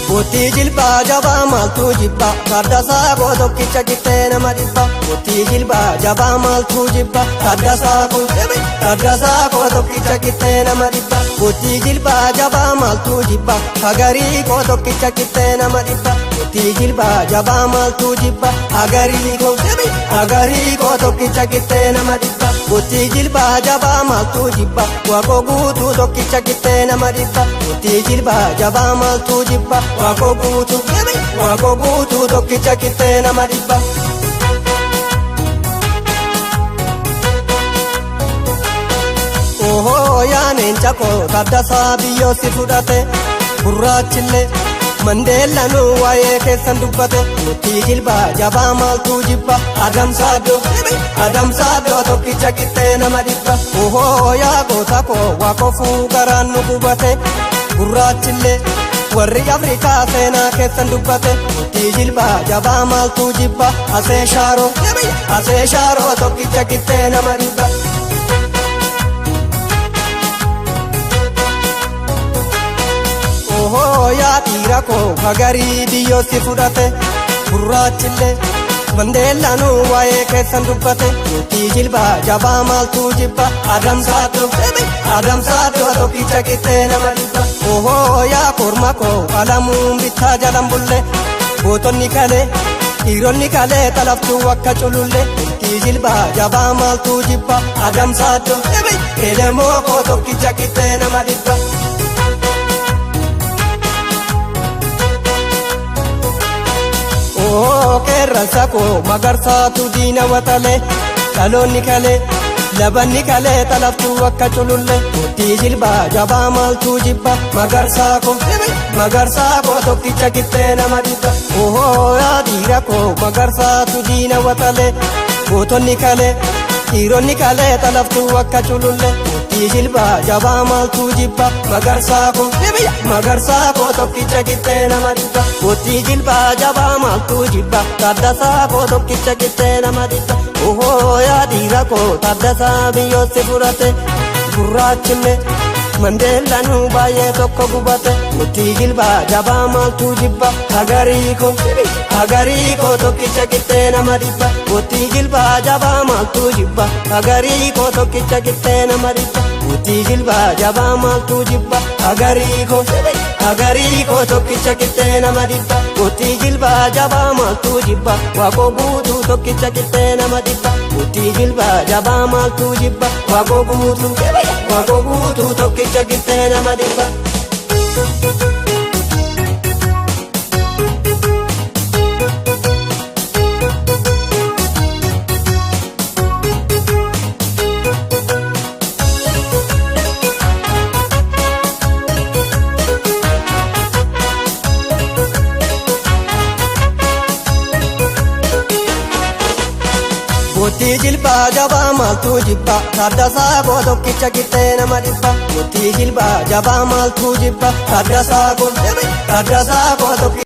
Murtii jilbaa jabaa maaltu jibba Taddasaa koo tokkicha qixxee nama dhibba. Murtii jilbaa jabaa maaltu jibba Taddasaa koo Taddasaa koo tokkicha qixxee nama dhibba. Murtii jilbaa jabaa maaltu jibba Hagarii koo tokkicha qixxee nama dhibba. Murtii jilbaa jabaa maaltu jibba Hagarii koo Hagarii koo tokkicha qixxee nama dhibba. Murtii jilbaa jabaa maaltu jibba Waaqoo guutuu tokkicha qixxee nama dhibba. Murtii jilbaa jabaa maaltu jibba Waaqoo guutuu Waaqoo guutuu tokkicha qixxee nama dhibba. Ohoo yaa leenca koo Taddasaa biyyoo si fudhate gurraachillee Mandeellanuu waa'ee keessan dubbate. Murtii jilbaa jabaa maaltu jibba Adamsaaddoo Adamsaaddoo tokkicha qixxee nama dhibba. Ohoo yaa goota koo waaqofuu garaan nu gubate gurraachillee warri Afrikaa seenaa keessan dubbate. Murtii jilbaa jabaa maaltu jibba Asee shaaroo Asee shaaroo tokkicha qixxee nama dhibba. Ohoo yaa dhiira koo hagarii biyyoo si fudhate gurraachillee Mandeellanuu waa'ee keessan dubbate. Murtii jilbaa jabaa maaltu jibba Adamsaaddoo Adamsaaddoo tokkicha qixxee nama dhibba. Ohoo yaa korma koo qalamuun bittaa jalan bulle gootonni kalee dhiironni kalee xalaftuu akka cululle. Murtii jilbaa jabaa maaltu jibba Adamsaaddoo Elemoo koo tokkicha qixxee nama dhibba. Ohoo qeerransa koo magarsaatu diina waxalee dhaloonni kalee labanni kalee xalaftuu akka cululle. Murtii jilbaa jabaa maaltu jibba magarsaa koo magarsaa koo tokkicha qixxee nama dhibba. Ohoo yaa dhiira koo magarsaatu diina waxalee gootonni kalee dhiironni kalee xalaftuu akka cululle. Murtii jilbaa jabaa maaltu jibba magarsaa koo magarsaa koo tokkicha qixxee nama dhibba. Murtii jilbaa jabaa maaltu jibba Taddasaa koo tokkicha qixxee nama dhibba. Ohoo yaa dhiira koo Taddasaa biyyoo si fudhate gurraachillee Mandeellanuu baay'ee tokko gubate. Murtii jilbaa jabaa maaltu jibba Hagarii koo Hagarii koo tokkicha qixxee nama dhibba. Murtii jilbaa jabaa maaltu jibba Hagarii koo tokkicha qixxee nama dhibba. Murtii jilbaa jabaa maaltu jibba Hagarii koo Hagarii koo tokkicha qixxee nama dhibba. Murtii jilbaa jabaa maaltu jibba Waaqoo guutuu tokkicha qixxee nama dhibba. Murtii jilbaa jabaa maaltu jibba Waaqoo guutuu Waaqoo guutuu tokkicha qixxee nama dhibba. Murtii jilbaa jabaa maaltu jibba Taddasaa koo tokkicha qixxee nama dhibba. Murtii jilbaa jabaa maaltu jibba Taddasaa koo Taddasaa koo tokkicha.